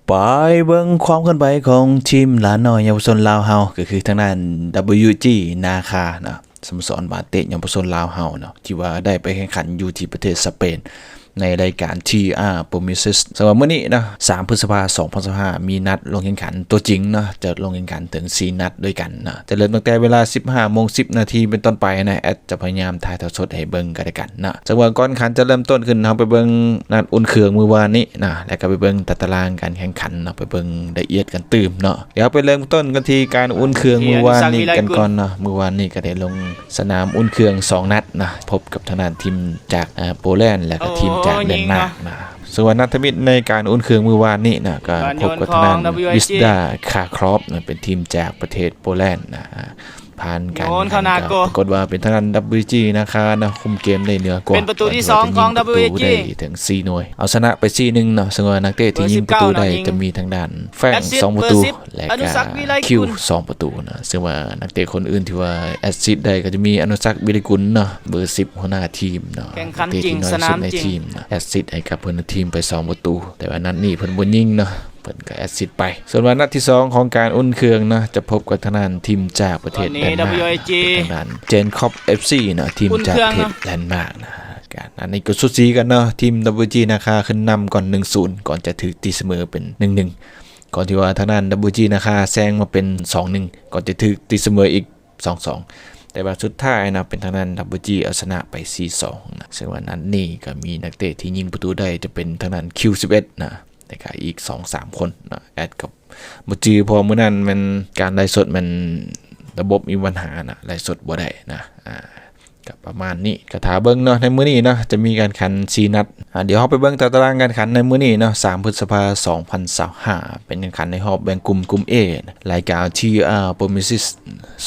ໄປເບິ່ງຄວາມເຄື່ອນໄຫວຂອງທີມຫຼານນ້ອຍເຍົາວະຊົນລາວເຮົາ ກໍຄືທາງດ້ານ WG ນາຄາເນາະ ສະໂມສອນບານເຕະເຍົາວະຊົນລາວເຮົາເນາະ ທີ່ວ່າໄດ້ໄປແຂ່ງຂັນຢູ່ທີ່ປະເທດສະເປນ ໃນລາຍການ TR Promises ສຳລັບມື້ນີ້ເນາະ ສາມ ພຶດສະພາ ສອງພັນຊາວຫ້າ ມີນັດລົງແຂ່ງຂັນຕົວຈິງເນາະ ຈະລົງແຂ່ງຂັນເຖິງສີ່ນັດດ້ວຍກັນເນາະ ຈະເລີ່ມຕັ້ງແຕ່ເວລາ ສິບຫ້າໂມງສິບນາທີເປັນຕົ້ນໄປນະ ແອັດຈະພະຍາຍາມຖ່າຍທອດສົດໃຫ້ເບິ່ງກັນແລ້ວກັນເນາະ. ສຳລັບກ່ອນຂັນຈະເລີ່ມຕົ້ນຂຶ້ນ ເຮົາໄປເບິ່ງນັດອຸ່ນເຄື່ອງມື້ວານນີ້ນະ ແລ້ວກໍໄປເບິ່ງຕາຕະລາງການແຂ່ງຂັນເນາະ ໄປເບິ່ງລະອຽດກັນຕື່ມເນາະ. ດຽວເຮົາໄປເລີ່ມຕົ້ນກັນທີ່ການອຸ່ນເຄື່ອງມື້ວານນີ້ກັນກ່ອນເນາະ. ມື້ວານນີ້ກໍໄດ້ລົງ ສະໜາມອຸ່ນເຄື່ອງສອງນັດນະ ພົບກັບທາງດ້ານທີມຈາກ ເອີ ໂປແລນ ແລະກໍທີມຈາກເດນມາກນະ. ສ່ວນນັດທຳອິດໃນການອຸ່ນເຄື່ອງມື້ວານນີ້ນະ ກໍພົບກັບທາງດ້ານ Wisła Kraków ນະ ເປັນທີມຈາກປະເທດໂປແລນນະ ຜ່ານການແຂ່ງຂັນກໍປາກົດວ່າເປັນທາງດ້ານ WG ນາຄານະ ຄຸມເກມໄດ້ເໜືອກວ່າ ເປັນປະຕູທີສອງຂອງ WG ໄດ້ເຖິງສີ່ໜ່ວຍ ເອົາຊະນະໄປສີ່ໜຶ່ງເນາະ. ເຊິ່ງວ່ານັກເຕະທີ່ຍິງປະຕູໄດ້ຈະມີທາງດ້ານ ແຟງ ສອງປະຕູ ແລະກະຄິວ ສອງປະຕູນະ. ເຊິ່ງວ່ານັກເຕະຄົນອື່ນທີ່ວ່າແອັດຊິດໄດ້ກໍຈະມີອະນຸສັກ ວິໄລກຸນເນາະ ເບີສິບ ຫົວໜ້າທີມເນາະ ແຂ່ງຂັນຈິງ ສະໜາມຈິງ ແອັດຊິດໃຫ້ກັບເພື່ອນຮ່ວມທີມໄປສອງປະຕູ ແຕ່ວ່ານັດນີ້ເພິ່ນບໍ່ຍິງເນາະ ເພິ່ນກໍແອັດຊິດໄປ. ສ່ວນວ່ານັດທີສອງຂອງການອຸ່ນເຄື່ອງເນາະ ຈະພົບກັບທາງດ້ານທີມຈາກປະເທດເດນມາກ ເປັນທາງດ້ານ Jakob FC ເນາະ ທີມຈາກປະເທດເດນມາກນະ. ການ ອັນນີ້ກໍສູສີກັນເນາະ ທີມ WG ນາຄາຂຶ້ນນຳກ່ອນ ໜຶ່ງສູນ ກ່ອນຈະຖືກຕີສະເໝີເປັນ ໜຶ່ງໜຶ່ງ ກ່ອນທີ່ວ່າທາງດ້ານ WG ນາຄາແຊງມາເປັນ ສອງໜຶ່ງ ກ່ອນຈະຖືກຕີສະເໝີອີກ ສອງສອງ ແຕ່ວ່າສຸດທ້າຍນະ ເປັນທາງດ້ານ WG ເອົາຊະນະໄປ ສີ່ສອງ ນະ. ເຊິ່ງວ່ານັດນີ້ກໍມີນັກເຕະທີ່ຍິງປະຕູໄດ້ຈະເປັນທາງດ້ານ ຄິວສິບເອັດ ນະ ແລ້ວກໍອີກສອງສາມຄົນນະ ແອັດກໍບໍ່ຈື່ ເພາະມື້ນັ້ນແມ່ນການໄລຟ໌ສົດແມ່ນລະບົບມີບັນຫານະ ໄລຟ໌ສົດບໍ່ໄດ້ນະ. ອ່າ ກໍປະມານນີ້ ກໍຖ້າເບິ່ງເນາະ ໃນມື້ນີ້ເນາະ ຈະມີການຂັນສີ່ນັດ. ອ່າ ດຽວເຮົາໄປເບິ່ງຕາຕະລາງການຂັນໃນມື້ນີ້ເນາະ ສາມ ພຶດສະພາ ສອງພັນຊາວຫ້າ ເປັນການຂັນໃນຮອບແບ່ງກຸ່ມ ກຸ່ມ A ລາຍການ TR Promises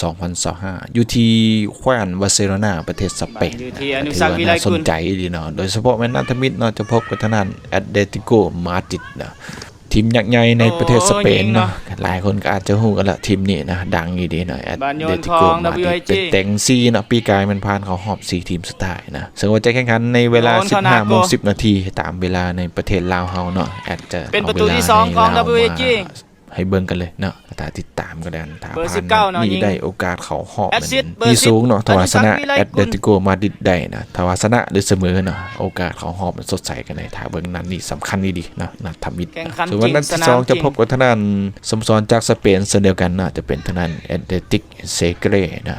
ສອງພັນຊາວຫ້າ ຢູ່ທີ່ແຂວງບາເຊໂລນາ ປະເທດສະເປນ ຖືວ່າໜ້າສົນໃຈອີ່ຫຼີເນາະ ໂດຍສະເພາະແມ່ນນັດທຳອິດເນາະ ຈະພົບກັບທາງດ້ານ Atletico Madrid ເນາະ ທີມຍັກໃຫຍ່ໃນປະເທດສະເປນເນາະ. ໂອ້ ຍິງເນາະ ຫຼາຍຄົນກໍອາດຈະຮູ້ກັນລະ ທີມນີ້ນະ ດັງອີ່ຫຼີເນາະ Atletico Madrid ເປັນແຕ່ງສີ່ເນາະ ປີກາຍແມ່ນຜ່ານເຂົ້າຮອບສີ່ທີມສຸດທ້າຍນະ. ເຊິ່ງວ່າຈະແຂ່ງຂັນໃນເວລາ ສິບຫ້າໂມງສິບນາທີ ຕາມເວລາໃນປະເທດລາວເຮົາເນາະ ແອັດຈະເອົາເວລາໃຫ້ລາວມາ ໃຫ້ເບິ່ງກັນເລີຍເນາະ ຖ້າຕິດຕາມກັນແລ້ວ ຖ້າຜ່ານນັດນີ້ໄດ້ໂອກາດເຂົ້າຮອບແມ່ນມີສູງເນາະ ຖ້າວ່າຊະນະ Atletico Madrid ໄດ້ນະ ຖ້າວ່າຊະນະ ຫຼື ສະເໝີເນາະ ໂອກາດເຂົ້າຮອບມັນສົດໃສກັນເລີຍ. ຖ້າເບິ່ງນັດນີ້ສຳຄັນອີ່ຫຼີເນາະ ນັດທຳອິດ. ສ່ວນວ່ານັດທີສອງຈະພົບກັບທາງດ້ານສະໂມສອນຈາກສະເປນເຊັ່ນດຽວກັນເນາະ ຈະເປັນທາງດ້ານ Athletic Segre ນະ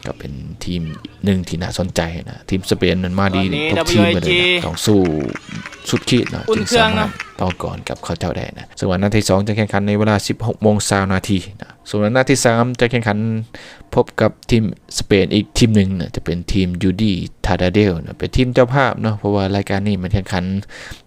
ກໍເປັນທີມໜຶ່ງທີ່ໜ້າສົນໃຈນະ ທີມສະເປນນັ້ນມາດີທຸກທີມເລີຍນະ ຕ້ອງສູ້ສຸດຂີດເນາະ ຈຶ່ງສາມາດຕໍ່ກອນກັບເຂົາເຈົ້າໄດ້ນະ. ເຊິ່ງວ່ານັດທີສອງຈະແຂ່ງຂັນໃນເວລາ ສິບຫົກໂມງຊາວນາທີນະ. ສ່ວນນັດທີສາມຈະແຂ່ງຂັນພົບກັບທີມສະເປນອີກທີມໜຶ່ງນະ ຈະເປັນທີມ Udi Tadadel ນະ ເປັນທີມເຈົ້າພາບເນາະ ເພາະວ່າລາຍການນີ້ແມ່ນແຂ່ງຂັນ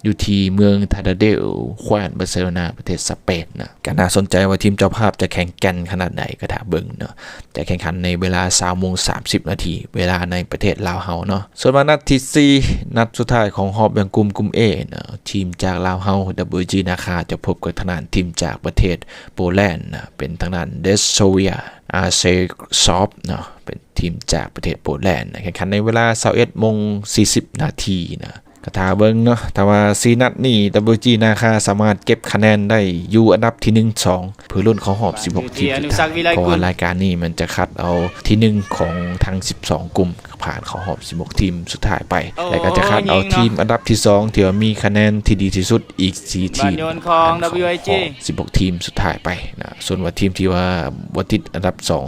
ຢູ່ທີ່ເມືອງ Tadadel ແຂວງບາເຊໂລນາ ປະເທດສະເປນນະ. ກໍໜ້າສົນໃຈວ່າທີມເຈົ້າພາບຈະແຂງແກ່ນຂະໜາດໃດ ກໍຖ້າເບິ່ງເນາະ. ຈະແຂ່ງຂັນໃນເວລາ ຊາວໂມງສາມສິບນາທີ ເວລາໃນປະເທດລາວເຮົາເນາະ. ສ່ວນວ່ານັດທີສີ່ ນັດສຸດທ້າຍຂອງຮອບແບ່ງກຸ່ມ ກຸ່ມ A ເນາະ ທີມຈາກລາວເຮົາ WG ນາຄາ ຈະພົບກັບທາງດ້ານທີມຈາກປະເທດໂປແລນນະ ເປັນທາງດ້ານ Rzeszów Asesoft ເນາະ ເປັນທີມຈາກປະເທດໂປແລນນະ. ແຂ່ງຂັນໃນເວລາ ຊາວເອັດໂມງສີ່ສິບນາທີນະ. ກໍຖ້າເບິ່ງເນາະ ຖ້າວ່າສີ່ນັດນີ້ WG ນາຄາສາມາດເກັບຄະແນນໄດ້ຢູ່ອັນດັບທີໜຶ່ງ ສອງ ເພື່ອລຸ້ນເຂົ້າຮອບສິບຫົກທີມສຸດທ້າຍ ເພາະວ່າລາຍການນີ້ມັນຈະຄັດເອົາທີໜຶ່ງຂອງທັງສິບສອງກຸ່ມ ຜ່ານເຂົ້າຮອບສິບຫົກທີມສຸດທ້າຍໄປ ແລະກໍຈະຄັດເອົາທີມອັນດັບທີສອງ ທີ່ວ່າມີຄະແນນທີ່ດີທີ່ສຸດອີກສີ່ທີມ ຜ່ານເຂົ້າຮອບສິບຫົກທີມສຸດທ້າຍໄປນະ. ສ່ວນວ່າທີມທີ່ວ່າບໍ່ຕິດອັນດັບສອງ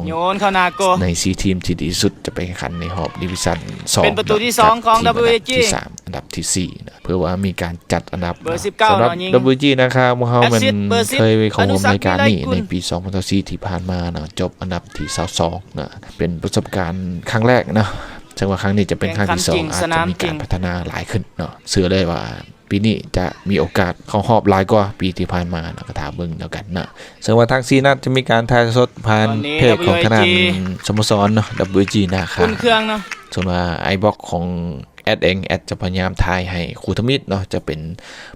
ໃນສີ່ທີມທີ່ດີທີ່ສຸດ ຈະໄປແຂ່ງຂັນໃນຮອບ Division ສອງ ເປັນປະຕູທີສອງຂອງ WG ທີສາມ ອັນດັບທີສີ່ນະ ເພື່ອວ່າມີການຈັດອັນດັບນະ. ສຳລັບ WG ນາຄາ ພວກເຮົາແມ່ນເຄີຍເຂົ້າຮ່ວມລາຍການນີ້ໃນປີສອງພັນຊາວສີ່ທີ່ຜ່ານມາເນາະ ຈົບອັນດັບທີຊາວສອງນະ ເປັນປະສົບການຄັ້ງແລກເນາະ. ເຊິ່ງວ່າຄັ້ງນີ້ຈະເປັນຄັ້ງທີສອງ ອາດຈະມີການພັດທະນາຫຼາຍຂຶ້ນເນາະ. ເຊື່ອເລີຍວ່າປີນີ້ຈະມີໂອກາດເຂົ້າຮອບຫຼາຍກວ່າປີທີ່ຜ່ານມາເນາະ ກໍຖ້າເບິ່ງແລ້ວກັນເນາະ. ເຊິ່ງວ່າທັງສີ່ນັດຈະມີການຖ່າຍທອດສົດຜ່ານເພຈຂອງທາງດ້ານສະໂມສອນເນາະ WG ນາຄາ. ສ່ວນວ່າ iBox ຂອງ ແອັດເອງ ແອັດຈະພະຍາຍາມຖ່າຍໃຫ້ຄູ່ທຳອິດເນາະ ຈະເປັນ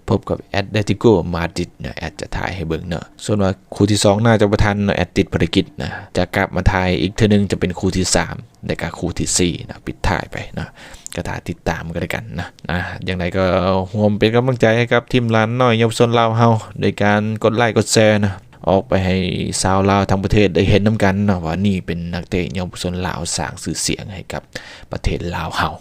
ພົບກັບແອັດເລຕິໂກມາດຣິດນະ ແອັດຈະຖ່າຍໃຫ້ເບິ່ງເນາະ. ສ່ວນວ່າຄູ່ທີສອງໜ້າຈະບໍ່ທັນເນາະ ແອັດຕິດພາລະກິດນະ ຈະກັບມາຖ່າຍອີກເທື່ອໜຶ່ງ ຈະເປັນຄູ່ທີສາມ ແລະກະຄູ່ທີສີ່ນະ ປິດທ້າຍໄປເນາະ. ກະຖ້າຕິດຕາມກັນແລ້ວກັນນະ ອ່າ ຈັ່ງໃດກໍຮ່ວມເປັນກຳລັງໃຈໃຫ້ກັບທີມຫຼານນ້ອຍເຍົາວະຊົນລາວເຮົາ ໂດຍການກົດໄລກົດແຊນະ ອອກໄປໃຫ້ຊາວລາວທັງປະເທດໄດ້ເຫັນນຳກັນເນາະ ວ່ານີ້ເປັນນັກເຕະເຍົາວະຊົນລາວສ້າງຊື່ສຽງໃຫ້ກັບປະເທດລາວເຮົາ